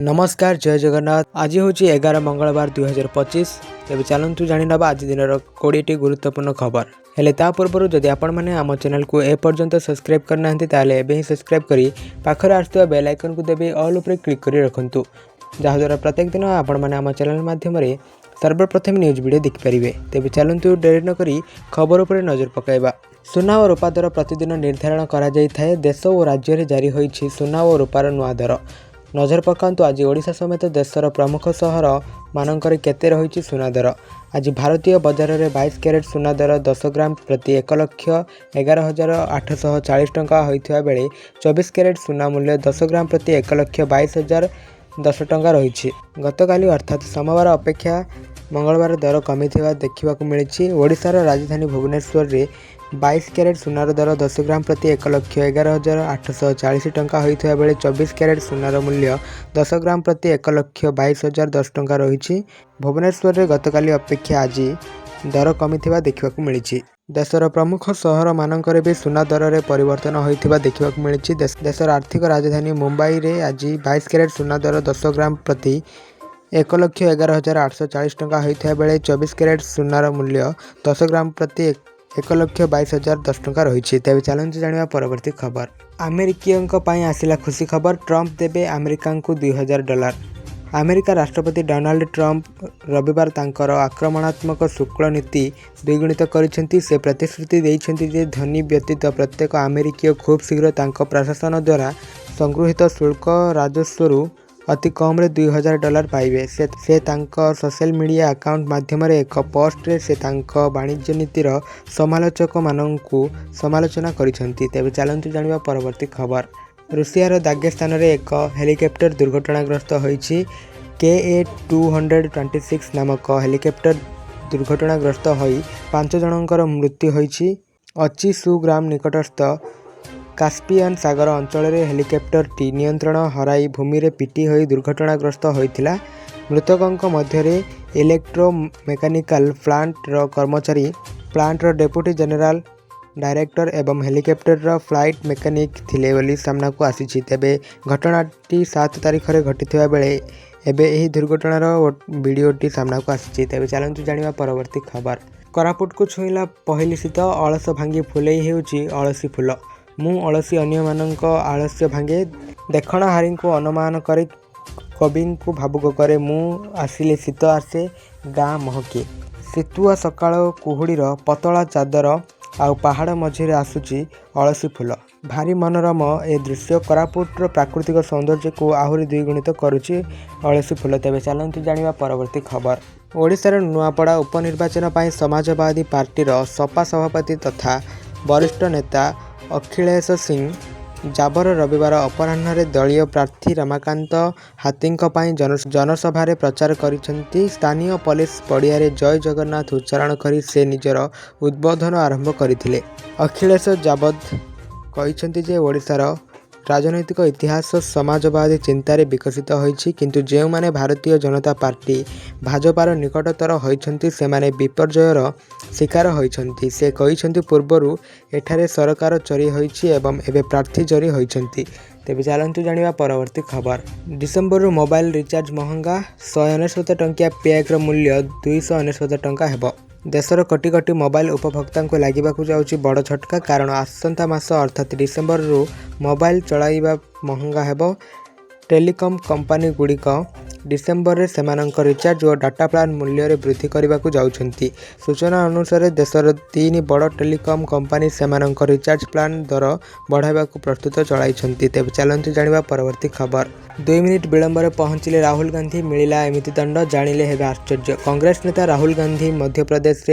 ନମସ୍କାର, ଜୟ ଜଗନ୍ନାଥ। ଆଜି ହେଉଛି 11 ମଙ୍ଗଳବାର 2025। ତେବେ ଚାଲନ୍ତୁ ଜାଣିନେବା ଆଜି ଦିନର 20ଟି ଗୁରୁତ୍ୱପୂର୍ଣ୍ଣ ଖବର। ହେଲେ ତା ପୂର୍ବରୁ ଯଦି ଆପଣମାନେ ଆମ ଚ୍ୟାନେଲକୁ ଏପର୍ଯ୍ୟନ୍ତ ସବସ୍କ୍ରାଇବ୍ କରିନାହାନ୍ତି, ତାହେଲେ ଏବେ ହିଁ ସବସ୍କ୍ରାଇବ୍ କରି ପାଖରେ ଆସୁଥିବା ବେଲ୍ ଆଇକନ୍କୁ ଦାବି ଅଲ୍ ଉପରେ କ୍ଲିକ୍ କରି ରଖନ୍ତୁ, ଯାହାଦ୍ୱାରା ପ୍ରତ୍ୟେକ ଦିନ ଆପଣମାନେ ଆମ ଚ୍ୟାନେଲ ମାଧ୍ୟମରେ ସର୍ବପ୍ରଥମେ ନ୍ୟୁଜ୍ ଭିଡ଼ିଓ ଦେଖିପାରିବେ। ତେବେ ଚାଲନ୍ତୁ, ଡେରି ନକରି ଖବର ଉପରେ ନଜର ପକାଇବା। ସୁନା ଓ ରୂପା ଦର ପ୍ରତିଦିନ ନିର୍ଦ୍ଧାରଣ କରାଯାଇଥାଏ। ଦେଶ ଓ ରାଜ୍ୟରେ ଜାରି ହୋଇଛି ସୁନା ଓ ରୂପାର ନୂଆ ଦର। ନଜର ପକାନ୍ତୁ, ଆଜି ଓଡ଼ିଶା ସମେତ ଦେଶର ପ୍ରମୁଖ ସହର ମାନଙ୍କରେ କେତେ ରହିଛି ସୁନା ଦର। ଆଜି ଭାରତୀୟ ବଜାରରେ 22 କ୍ୟାରେଟ୍ ସୁନା ଦର 10 ଗ୍ରାମ ପ୍ରତି 1,11,840 ଟଙ୍କା ହୋଇଥିବା ବେଳେ 24 କ୍ୟାରେଟ୍ ସୁନା ମୂଲ୍ୟ 10 ଗ୍ରାମ ପ୍ରତି 1,22,010 ଟଙ୍କା ରହିଛି। ଗତକାଲି ଅର୍ଥାତ୍ ସୋମବାର ଅପେକ୍ଷା ମଙ୍ଗଳବାର ଦର କମିଥିବା ଦେଖିବାକୁ ମିଳିଛି। ଓଡ଼ିଶାର ରାଜଧାନୀ ଭୁବନେଶ୍ୱରରେ 22 କ୍ୟାରେଟ୍ ସୁନାର ଦର 10 ଗ୍ରାମ ପ୍ରତି 1,11,840 ଟଙ୍କା ହୋଇଥିବା ବେଳେ 24 କ୍ୟାରେଟ୍ ସୁନାର ମୂଲ୍ୟ 10 ଗ୍ରାମ ପ୍ରତି 1,22,010 ଟଙ୍କା ରହିଛି। ଭୁବନେଶ୍ୱରରେ ଗତକାଲି ଅପେକ୍ଷା ଆଜି ଦର କମିଥିବା ଦେଖିବାକୁ ମିଳିଛି। ଦେଶର ପ୍ରମୁଖ ସହରମାନଙ୍କରେ ବି ସୁନା ଦରରେ ପରିବର୍ତ୍ତନ ହୋଇଥିବା ଦେଖିବାକୁ ମିଳିଛି। ଦେଶର ଆର୍ଥିକ ରାଜଧାନୀ ମୁମ୍ବାଇରେ ଆଜି 22 କ୍ୟାରେଟ୍ ସୁନା ଦର 10 ଗ୍ରାମ ପ୍ରତି 1,11,840 ଟଙ୍କା ହୋଇଥିବା ବେଳେ 24 କ୍ୟାରେଟ୍ ସୁନାର ମୂଲ୍ୟ 10 ଗ୍ରାମ ପ୍ରତି 1,22,010 ଟଙ୍କା ରହିଛି। ତେବେ ଚାଲନ୍ତୁ ଜାଣିବା ପରବର୍ତ୍ତୀ ଖବର। ଆମେରିକୀୟଙ୍କ ପାଇଁ ଆସିଲା ଖୁସି ଖବର, ଟ୍ରମ୍ପ ଦେବେ ଆମେରିକାଙ୍କୁ 2000 ଡଲାର। ଆମେରିକା ରାଷ୍ଟ୍ରପତି ଡୋନାଲ୍ଡ ଟ୍ରମ୍ପ ରବିବାର ତାଙ୍କର ଆକ୍ରମଣାତ୍ମକ ଶୁଳ୍କ ନୀତି ଦ୍ୱିଗୁଣିତ କରିଛନ୍ତି। ସେ ପ୍ରତିଶ୍ରୁତି ଦେଇଛନ୍ତି ଯେ ଧନୀ ବ୍ୟତୀତ ପ୍ରତ୍ୟେକ ଆମେରିକୀୟ ଖୁବ୍ ଶୀଘ୍ର ତାଙ୍କ ପ୍ରଶାସନ ଦ୍ୱାରା ସଂଗୃହୀତ ଶୁଳ୍କ ରାଜସ୍ୱରୁ ଅତି କମରେ 2000 ଡଲାର ପାଇବେ। ସେ ତାଙ୍କ ସୋସିଆଲ ମିଡିଆ ଆକାଉଣ୍ଟ ମାଧ୍ୟମରେ ଏକ ପୋଷ୍ଟରେ ସେ ତାଙ୍କ ବାଣିଜ୍ୟ ନୀତିର ସମାଲୋଚକମାନଙ୍କୁ ସମାଲୋଚନା କରିଛନ୍ତି। ତେବେ ଚାଲନ୍ତୁ ଜାଣିବା ପରବର୍ତ୍ତୀ ଖବର। ରୁଷିଆର ଦାଗେସ୍ତାନରେ ଏକ ହେଲିକପ୍ଟର ଦୁର୍ଘଟଣାଗ୍ରସ୍ତ ହୋଇଛି। କେ ଏ 226 ନାମକ ହେଲିକପ୍ଟର ଦୁର୍ଘଟଣାଗ୍ରସ୍ତ ହୋଇ ପାଞ୍ଚ ଜଣଙ୍କର ମୃତ୍ୟୁ ହୋଇଛି। ଅଚି ସୁ ଗ୍ରାମ ନିକଟସ୍ଥ କାସ୍ପିଆନ୍ ସାଗର ଅଞ୍ଚଳରେ ହେଲିକପ୍ଟରଟି ନିୟନ୍ତ୍ରଣ ହରାଇ ଭୂମିରେ ପିଟି ହୋଇ ଦୁର୍ଘଟଣାଗ୍ରସ୍ତ ହୋଇଥିଲା। ମୃତକଙ୍କ ମଧ୍ୟରେ ଇଲେକ୍ଟ୍ରୋ ମେକାନିକାଲ ପ୍ଲାଣ୍ଟର କର୍ମଚାରୀ, ପ୍ଲାଣ୍ଟର ଡେପୁଟି ଜେନେରାଲ ଡାଇରେକ୍ଟର ଏବଂ ହେଲିକପ୍ଟରର ଫ୍ଲାଇଟ୍ ମେକାନିକ୍ ଥିଲେ ବୋଲି ସାମ୍ନାକୁ ଆସିଛି। ତେବେ ଘଟଣାଟି 7 ତାରିଖରେ ଘଟିଥିବା ବେଳେ ଏବେ ଏହି ଦୁର୍ଘଟଣାର ଭିଡ଼ିଓଟି ସାମ୍ନାକୁ ଆସିଛି। ତେବେ ଚାଲନ୍ତୁ ଜାଣିବା ପରବର୍ତ୍ତୀ ଖବର। କୋରାପୁଟକୁ ଛୁଇଁଲା ପହିଲି ଶୀତ, ଅଳସ ଭାଙ୍ଗି ଫୁଲେଇ ହେଉଛି ଅଳସୀ ଫୁଲ। ମୁଁ ଅଳସୀ, ଅନ୍ୟମାନଙ୍କ ଆଳସ୍ୟ ଭାଙ୍ଗେ। ଦେଖଣାହାରୀଙ୍କୁ ଅନୁମାନ କରେ, କବିଙ୍କୁ ଭାବୁକ କରେ। ମୁଁ ଆସିଲେ ଶୀତ ଆସେ, ଗାଁ ମହକେ। ଶୀତୁଆ ସକାଳ, କୁହୁଡ଼ିର ପତଳା ଚାଦର ଆଉ ପାହାଡ଼ ମଝିରେ ଆସୁଛି ଅଳସୀ ଫୁଲ। ଭାରି ମନୋରମ ଏ ଦୃଶ୍ୟ। କୋରାପୁଟର ପ୍ରାକୃତିକ ସୌନ୍ଦର୍ଯ୍ୟକୁ ଆହୁରି ଦ୍ୱିଗୁଣିତ କରୁଛି ଅଳସୀ ଫୁଲ। ତେବେ ଚାଲନ୍ତୁ ଜାଣିବା ପରବର୍ତ୍ତୀ ଖବର। ଓଡ଼ିଶାର ନୂଆପଡ଼ା ଉପନିର୍ବାଚନ ପାଇଁ ସମାଜବାଦୀ ପାର୍ଟିର ସପା ସଭାପତି ତଥା ବରିଷ୍ଠ ନେତା ଅଖିଳେଶ ସିଂ ଯାଦବ ରବିବାର ଅପରାହ୍ନରେ ଦଳୀୟ ପ୍ରାର୍ଥୀ ରମାକାନ୍ତ ହାତୀଙ୍କ ପାଇଁ ଜନସଭାରେ ପ୍ରଚାର କରିଛନ୍ତି। ସ୍ଥାନୀୟ ପୋଲିସ ପଡ଼ିଆରେ ଜୟ ଜଗନ୍ନାଥ ଉଚ୍ଚାରଣ କରି ସେ ନିଜର ଉଦ୍ବୋଧନ ଆରମ୍ଭ କରିଥିଲେ। ଅଖିଳେଶ ଯାଦବ କହିଛନ୍ତି ଯେ ଓଡ଼ିଶାର ରାଜନୈତିକ ଇତିହାସ ସମାଜବାଦୀ ଚିନ୍ତାରେ ବିକଶିତ ହୋଇଛି, କିନ୍ତୁ ଯେଉଁମାନେ ଭାରତୀୟ ଜନତା ପାର୍ଟି ଭାଜପାର ନିକଟତର ହୋଇଛନ୍ତି, ସେମାନେ ବିପର୍ଯ୍ୟୟର ଶିକାର ହୋଇଛନ୍ତି। ସେ କହିଛନ୍ତି, ପୂର୍ବରୁ ଏଠାରେ ସରକାର ଚୋରି ହୋଇଛି ଏବଂ ଏବେ ପ୍ରାର୍ଥୀ ଚୋରି ହୋଇଛନ୍ତି। ତେବେ ଚାଲନ୍ତୁ ଜାଣିବା ପରବର୍ତ୍ତୀ ଖବର। ଡିସେମ୍ବରରୁ ମୋବାଇଲ ରିଚାର୍ଜ ମହଙ୍ଗା, 199 ଟଙ୍କିଆ ପ୍ୟାକ୍ର ମୂଲ୍ୟ 299 ଟଙ୍କା ହେବ। ଦେଶର କୋଟି କୋଟି ମୋବାଇଲ ଉପଭୋକ୍ତାଙ୍କୁ ଲାଗିବାକୁ ଯାଉଛି ବଡ଼ ଝଟକା। କାରଣ ଆସନ୍ତା ମାସ ଅର୍ଥାତ୍ ଡିସେମ୍ବରରୁ ମୋବାଇଲ ଚଳାଇବା ମହଙ୍ଗା ହେବ। ଟେଲିକମ୍ କମ୍ପାନୀଗୁଡ଼ିକ ଡିସେମ୍ବରରେ ସେମାନଙ୍କ ରିଚାର୍ଜ ଓ ଡାଟା ପ୍ଲାନ୍ ମୂଲ୍ୟରେ ବୃଦ୍ଧି କରିବାକୁ ଯାଉଛନ୍ତି। ସୂଚନା ଅନୁସାରେ, ଦେଶର ତିନି ବଡ଼ ଟେଲିକମ୍ କମ୍ପାନୀ ସେମାନଙ୍କ ରିଚାର୍ଜ ପ୍ଲାନ୍ ଦର ବଢ଼ାଇବାକୁ ପ୍ରସ୍ତୁତ ଚଳାଇଛନ୍ତି। ତେବେ ଚାଲନ୍ତୁ ଜାଣିବା ପରବର୍ତ୍ତୀ ଖବର। 2 ମିନିଟ୍ ବିଳମ୍ବରେ ପହଞ୍ଚିଲେ ରାହୁଲ ଗାନ୍ଧୀ, ମିଳିଲା ଏମିତି ଦଣ୍ଡ, ଜାଣିଲେ ହେବେ ଆଶ୍ଚର୍ଯ୍ୟ। କଂଗ୍ରେସ ନେତା ରାହୁଲ ଗାନ୍ଧୀ ମଧ୍ୟପ୍ରଦେଶର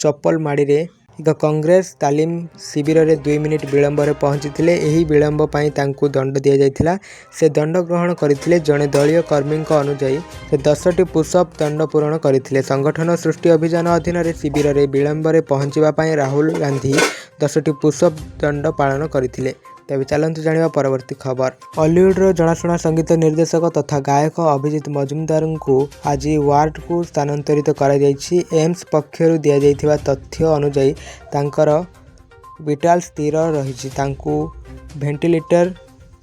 ଚପଲମାଡ଼ିରେ ଏକ କଂଗ୍ରେସ ତାଲିମ ଶିବିରରେ 2 ମିନିଟ୍ ବିଳମ୍ବରେ ପହଞ୍ଚିଥିଲେ। ଏହି ବିଳମ୍ବ ପାଇଁ ତାଙ୍କୁ ଦଣ୍ଡ ଦିଆଯାଇଥିଲା। ସେ ଦଣ୍ଡ ଗ୍ରହଣ କରିଥିଲେ। ଜଣେ ଦଳୀୟ କର୍ମୀଙ୍କ ଅନୁଯାୟୀ, ସେ 10ଟି ପୁଶ୍-ଅପ୍ ଦଣ୍ଡ ପୂରଣ କରିଥିଲେ। ସଂଗଠନ ସୃଷ୍ଟି ଅଭିଯାନ ଅଧୀନରେ ଶିବିରରେ ବିଳମ୍ବରେ ପହଞ୍ଚିବା ପାଇଁ ରାହୁଲ ଗାନ୍ଧୀ 10ଟି ପୁଶ୍-ଅପ୍ ଦଣ୍ଡ ପାଳନ କରିଥିଲେ। ତେବେ ଚାଲନ୍ତୁ ଜାଣିବା ପରବର୍ତ୍ତୀ ଖବର। ଓଲିଉଡର ଜଣାଶୁଣା ସଙ୍ଗୀତ ନିର୍ଦ୍ଦେଶକ ତଥା ଗାୟକ ଅଭିଜିତ ମଜୁମଦାରଙ୍କୁ ଆଜି ୱାର୍ଡକୁ ସ୍ଥାନାନ୍ତରିତ କରାଯାଇଛି। ଏମ୍ସ ପକ୍ଷରୁ ଦିଆଯାଇଥିବା ତଥ୍ୟ ଅନୁଯାୟୀ, ତାଙ୍କର ଭିଟାଲ୍ସ ସ୍ଥିର ରହିଛି। ତାଙ୍କୁ ଭେଣ୍ଟିଲେଟର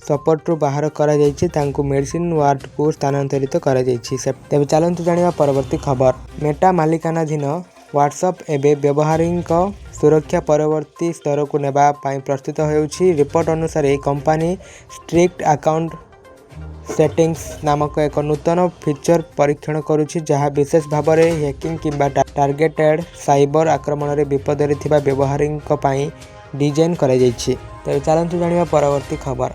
ସପୋର୍ଟରୁ ବାହାର କରାଯାଇଛି। ତାଙ୍କୁ ମେଡିସିନ ୱାର୍ଡକୁ ସ୍ଥାନାନ୍ତରିତ କରାଯାଇଛି। ତେବେ ଚାଲନ୍ତୁ ଜାଣିବା ପରବର୍ତ୍ତୀ ଖବର। ମେଟା ମାଲିକାନାଧୀନ ହ୍ୱାଟ୍ସଆପ୍ ଏବେ ବ୍ୟବହାରକାରୀଙ୍କ ସୁରକ୍ଷା ପରବର୍ତ୍ତୀ ସ୍ତରକୁ ନେବା ପାଇଁ ପ୍ରସ୍ତୁତ ହେଉଛି। ରିପୋର୍ଟ ଅନୁସାରେ, କମ୍ପାନୀ ଷ୍ଟ୍ରିକ୍ଟ ଆକାଉଣ୍ଟ ସେଟିଂସ୍ ନାମକ ଏକ ନୂତନ ଫିଚର ପରୀକ୍ଷଣ କରୁଛି, ଯାହା ବିଶେଷ ଭାବରେ ହ୍ୟାକିଂ କିମ୍ବା ଟାର୍ଗେଟେଡ୍ ସାଇବର ଆକ୍ରମଣରେ ବିପଦରେ ଥିବା ବ୍ୟବହାରକାରୀଙ୍କ ପାଇଁ ଡିଜାଇନ୍ କରାଯାଇଛି। ତେବେ ଚାଲନ୍ତୁ ଜାଣିବା ପରବର୍ତ୍ତୀ ଖବର।